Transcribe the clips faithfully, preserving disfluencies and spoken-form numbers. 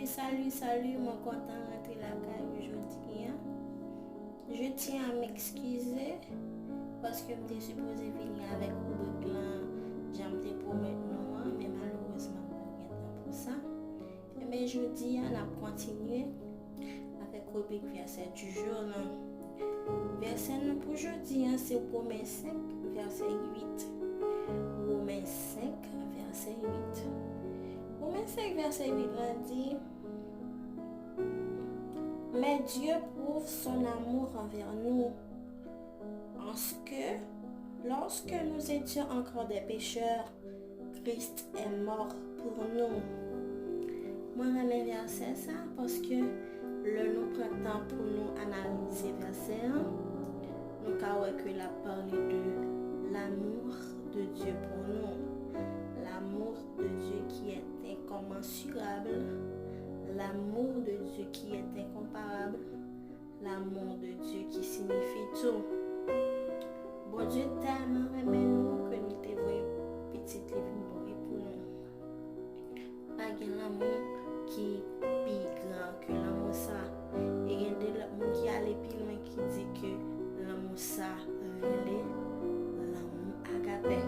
Salut, salut, mwen kontan rantre lakay ou jodi a. Je tiens à m'excuser paske m te sipoze vini avèk ribrik lan jan m te pwomèt nou an, men malerezman m pa t gen tan pou sa. Ebyen, jodi a, n ap kontinye avèk ribrik vèsè du jour lan. Vèsè nou pou jodi a, se Women senk, vèsè uit. Women senk, vèsè uit. Women senk, vèsè uit lan di, Mais Dieu prouve son amour envers nous, en ce que, lorsque nous étions encore des pécheurs, Christ est mort pour nous. Mwen renmen vèsè sa paske lè nou pran tan pou nou analize vèsè an, nou ka wè ke l ap pale de l'amour de Dieu pour nous. L'amour de Dieu qui est incommensurable, l'amour de Dieu qui est incomparable, l'amour de Dieu qui signifie tout. Bondye tèlman renmen nou ke li te voye pitit li vin mouri pou nou. Pa gen lanmou ki pi gran ke lanmou sa. E gen de lòt moun ki ale pi lwen ki di ke lanmou sa rele lanmou agape,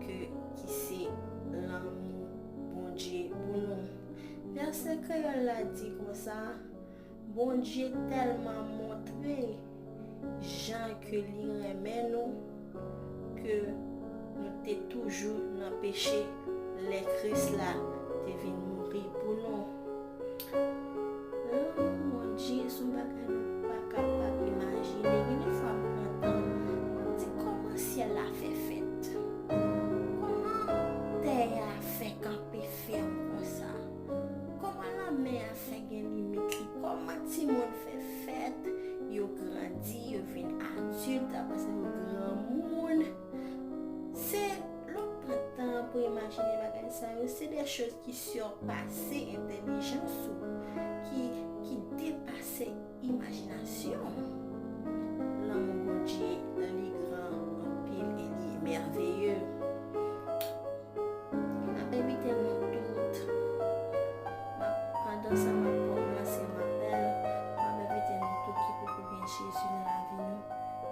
ke, ki se lanmou Bondye pou nou. Vèsè kreyòl la di konsa, Bondye tèlman montre jan ke li renmen nou, ke nou te toujou nan peche lè Kris la te vin mouri pou nou. Lanmou Bondye se yon bagay nou pa kapab imajine. Gen de fwa m pran tan, m di, "Kòman syèl la fè fèt? Kòman tè a fè kanpe fèm konsa? Kòman lanmè a fè gen limit li? Kòman timoun fè fèt? Yo grandi, yo vin adilt, apre sa yo granmoun." Se lè w pran tan pou imajine bagay sa yo, se de choz ki sipase entèlijans ou, ki, ki depase imajinasyon. Lanmou Bondye, li gran anpil e li mèveye. M ap envite nou tout, m ap, pandan sa m ap lanse yon apèl, m ap envite nou tout ki poko gen Jezi nan lavi nou,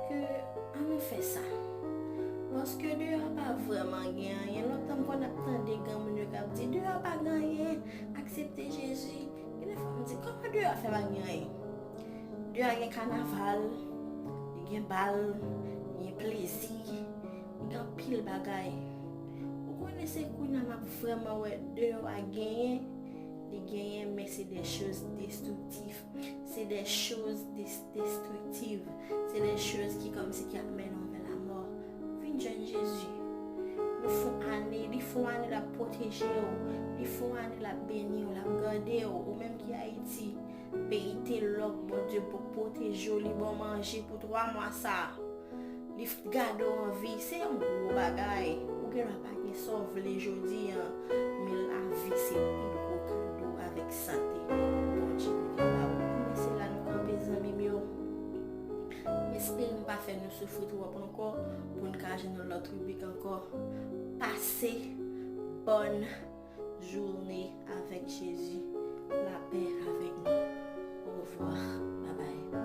ke ann nou fè sa. Paske deyò a pa vrèman gen anyen. Lontan m konn ap tande granmoun yo k ap di, "Deyò a pa gen anyen, aksepte Jezi." Gen de fwa m di, "Kòman deyò a fè pa gen anyen?" Deyò a gen kanaval, li gen bal, li gen plezi, li gen anpil bagay. Ou konnen se kounye a n ap vrèman wè deyò a genyen, li genyen, men se de choz destriktif. Se de choz des-, destriktif. Se de choz ki kòmsi ki ap mennen w vè lamò. Vin jwenn Jezi. Li fè yon ane, li fè yon ane l ap pwoteje w. Li fè yon ane l ap beni w, l ap gade w. Ou menm ki Ayiti, peyi te lòk, Bondye pou pwoteje w, li ba w manje pou twa mwa sa. Li f-, gade w an vi, se yon gwo bagay. Ou gen dwa pa gen sa w vle jodi a, men lavi se pi gwo kado avèk sante Bondye te ba ou. Men se la nou kanpe, zanmi m yo. M espere m pa fè nou soufri twòp ankò, pou n ka jwenn yon lòt ribrik ankò. Pase bòn joune avèk Jezi. Lapè avèk nou. Au revoir. Bye bye.